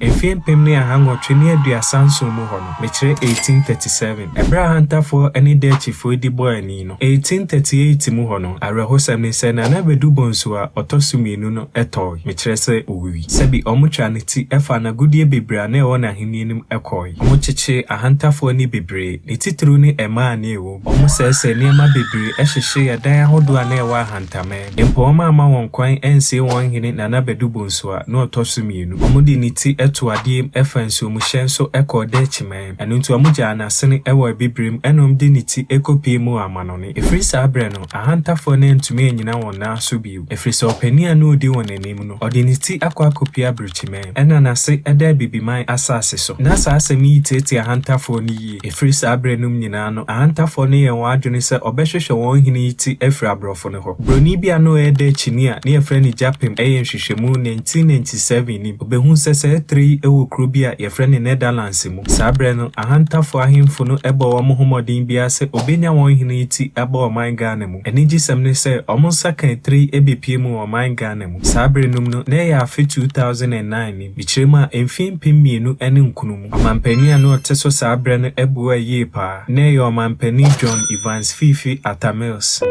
Mfeɛ 1837 mu hɔ no, mekyerɛ 1837, ɛberɛ a Ahantafoɔ ne Dutchfoɔ di bɔɔ ani no, 1838 mu hɔ no, awerɛhosɛm ne sɛ Nana Badu Bonsu a ɔtɔ so mmienu no tɔɔe, mekyerɛ sɛ ɔwui. Sɛbi wɔtwaa ne ti faa n'agudeɛ bebree a na ɛwɔ n'ahennie no mu kɔɔe. Wɔkyekyee Ahantafoɔ ani bebree, ne titiriw ne mmaa a na ɛwɔ mu. Wɔsɛesɛee nneɛma bebree hyehyee ɛdan ahodoɔ a na ɛwɔ Ahantaman. Mpo wɔamma wɔn kwan ansie wɔn hene Nana Badu Bonsu a na ɔtɔ so mmienu. Wɔde ne ti too adeɛ mu faa nsuomhyɛn so kɔɔ Dutchman. Ɛno nti wɔgyaa n'asene wɔ Abibirem ɛna wɔde ne ti kɔpuee mu wɔ amanɔne. Ɛfiri saa berɛ no, Ahantafoɔ no antumi annyina wɔn nan so bio, ɛfiri sɛ ɔpanin a na ɔdi wɔn anim no, ɔde ne ti akɔ akɔpue Aburokyiman, ɛna n'ase da Abibiman asase so. Ná saa asɛm yi teetee Ahantafoɔ no yie. Ɛfiri saa berɛ nom nyinaa no, Ahantafoɔ no yɛɛ wɔn adwene sɛ wɔbɛhwehwɛ wɔn hene yi ti afiri aborɔfo no hɔ. Buroni bi a na ɔyɛ Dutchni a ne yɛfrɛ no Japim yɛɛ nhwehwɛmu 1997 nim. Ɔbɛhuu sɛ saa tire yi wɔ kuro bi a yɛfrɛ no Netherlands mu. Saa berɛ no, Ahantafoɔ ahemfo no bɔɔ wɔn ho mmɔden biara sɛ wɔbɛnya wɔn hene yi ti aba ɔman Ghana mu. Anigyesɛm ne sɛ, wɔn nsa kaa tire yi bɛpue mu wɔ ɔman Ghana mu. Saa berɛ nom no, na ɛyɛ afe 2009 nim, mekyerɛ mu a, mfeɛ 2009 mu. Ɔmanpanin a na ɔte so saa berɛ no buaa yie paa. Na ɛyɛ Ɔmanpanin John Evans Fiifi Atta Mills.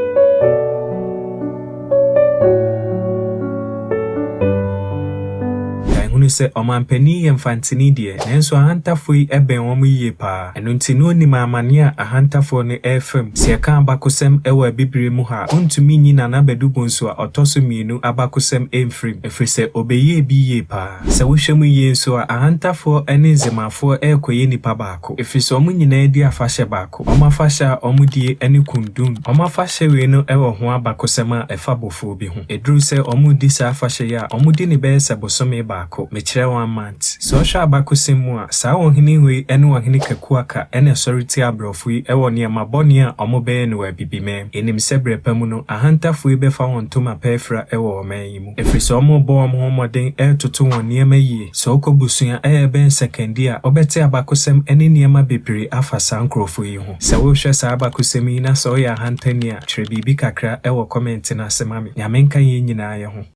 Kae hunu sɛ ɔmanpanin yi yɛ Mfanteni deɛ, nanso Ahantafoɔ yi bɛn wɔn yie paa. Ɛno nti na ɔnim amaneɛ a Ahantafoɔ no refa mu. Sɛ yɛka abakosɛm wɔ Abibire mu ha a, wontumi nyi Nana Badu Bonsu a ɔtɔ so mmienu abakosɛm mfiri mu, ɛfiri sɛ ɔbɛyɛɛ bi yie paa. Sɛ wohwɛ mu yie nso a, Ahantafoɔ ne Nzemafoɔ rekɔyɛ nnipa baako, ɛfiri sɛ wɔn nyinaa di afahyɛ baako. Wɔn afahyɛ a wɔdie ne Kundun. Wɔn afahyɛ wei no wɔ ho abakosɛm a ɛfa bɔfoɔ bi ho. Ɛduru sɛ wɔredi saa afahyɛ yi a, wɔdi no bɛyɛ sɛ bosome baako, mekyerɛ one month. Sɛ wohwɛ abakosɛm mu a, saa ɔhene wei ne ɔhene Kakuaka na ɛsɔre tia aborɔfo yi wɔ nneɛma bɔne a wɔbɛyɛ no wɔ Abibiman mu. Yɛnim sɛ berɛ pa mu no, Ahantafoɔ yi bɛfa wɔn ntoma pa afira wɔ ɔman yi mu. Ɛfiri sɛ wɔrebɔ wɔn ho mmɔden retoto wɔn nneɛma yie. Sɛ wokɔ busua a ɛbɛn Sekandi a, wobɛte abakosɛm ne nneɛma bebree afa saa nkurɔfoɔ yi ho. Sɛ worehwɛ saa abakosɛm yi na sɛ woyɛ ahantanni a, twerɛ biribi kakra wɔ kɔmɛnte no ase ma me. Nyame nka yɛn nyinaa yɛ ho.